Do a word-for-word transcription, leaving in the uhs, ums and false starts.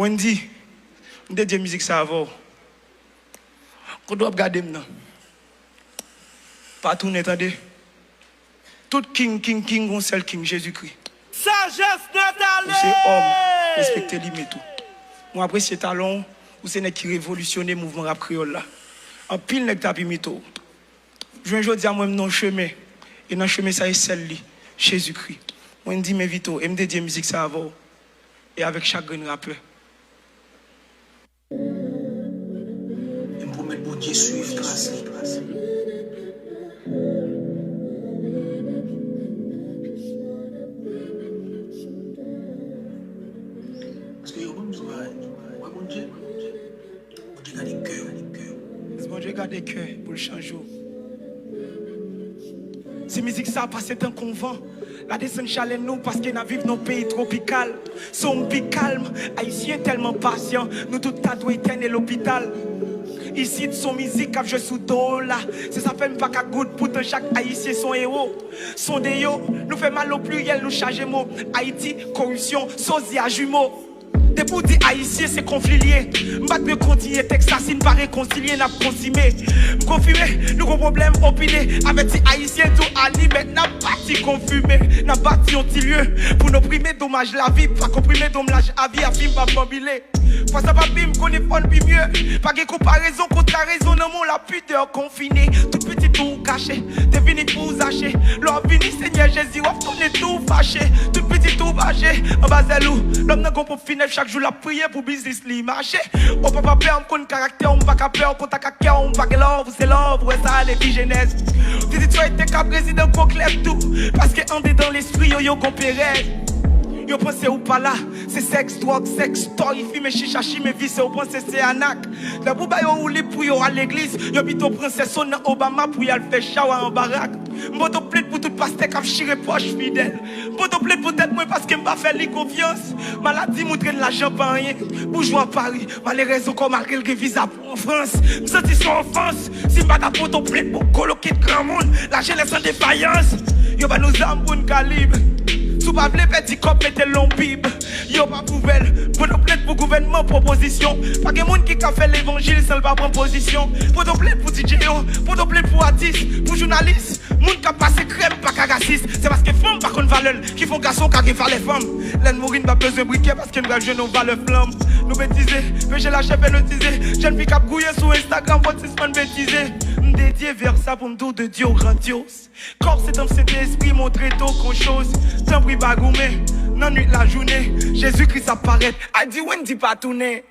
Wendy, m dedye mizik sa avè w. Kote w ap gade m nan? Pa tounen, tande. Tout king, king, king, gon sèl king, Jezikri. Sajès nèt ale! Ou se òm, respekte limit ou. Mwen apresye talan w, ou se nèg ki revolisyone mouvman rap kreyòl la. Anpil nèg t ap imite w. Jounen jodi a, mwen menm nan chemen, e nan chemen sa e sèl li, Jezikri. Wendy, m envite w, e m dedye mizik sa avè w, e avèk chak grenn rapè. E m pwomèt Bondye swiv tras li. Paske yo ban m sou bagay. Mwen Bondye, Bondye gade kè. Si Bondye gade kè pou l chanje w. Si mizik sa pase tankou yon van, la desann chalè nou paske n ap viv nan yon peyi twopikal. Son pi kalm, ayisyen tèlman pasyan, nou tout ta dwe entène lopital. Isit son mizik k ap jwe sou do w la. Se sa fè m pa ka goud, poutan chak ayisyen son ewo. Sonde yo, nou fè mal o pliryèl, nou chaje mo. Ayiti, koripsyon, sozya, jimo. Depi w di ayisyen, se konfli l ye. M pa t dwe kontinye tèks la, si n pa rekonsilye, n ap konsime. M konfime, nou gon pwoblèm opine. Avèti ayisyen tou, ani bèt, n ap bati konfime. N ap bati yon ti lye pou n oprime domaj lavi, pa konprime domaj avi, afim pa banbile. Fwa sa pa pi, m konnen fò n pi mye. Pa gen konparezon, kontrarezon nan mon lapidè konfine. Tout pitit ou kache, te vini pou zache. Lè w ap vini, Senyè Jezi, w ap tounen tou fache. Tout pitit ou fache, anba zèl ou. Lòm nan gon ponp finèb, chak jou l ap priye pou biznis li mache. O papa pè, m konn karaktè w, m pa ka pè w, kontak ak kè w, m pa gen love, ou se love, ou wè sa ale pi jenès. Pitit soyete k ap rezidan gwo klèb tou, paske andedan lespri yo, yo gon perèz. Yo panse ou pa la, se sèks, dwòg, sèks, tòy, fimen chicha, chimen vise, yo panse se anak. Lè pou ba yo woulib pou yo al legliz, yo pito pran sèso nan Obama pou y al fè chawa an barak. M pote w plent pou tout pastè k ap chire pòch fidèl. M pote w plent pou tèt mwen paske m pa fè li konfyans. Maladi moutre n lajan pa anyen. Boujwa Pari, malerèz ankò malgre l gen viza pou an Frans. M santi se yon ofans si m pa ta pote w plent pou koloke granmoun. Lajenès an defayans. Yo ba nou zam pou n ka lib. Si w pa vle pèdi kòb, mete l nan yon bib. Yo pa pou bèl. Pote w plent pou gouvènman pwopozisyon. Pa gen moun ki ka fè levanjil san l pa pran pozisyon. Pote w plent pou D J yo. Pote w plent pou atis, pou jounalis. Moun k ap pase krèm pa ka rasis. Se paske fanm pa konn valè l ki fè yon gason ka gen valè fanm. Lè n mouri, n pa bezwen brikè paske n pral jwenn yon valè flanm. Nou betize, peche lachè fè nou tize. Jèn fi k ap gouye sou Instagram, fò n sispann betize. M dedye vè sa pou m di w de Dieu grandiose. Kòb se tanp Sentespri montre to kon choz. Tanpri pa goumen nan nwit lajounen. Jezikri ap parèt. Adi Wendy pa tounen.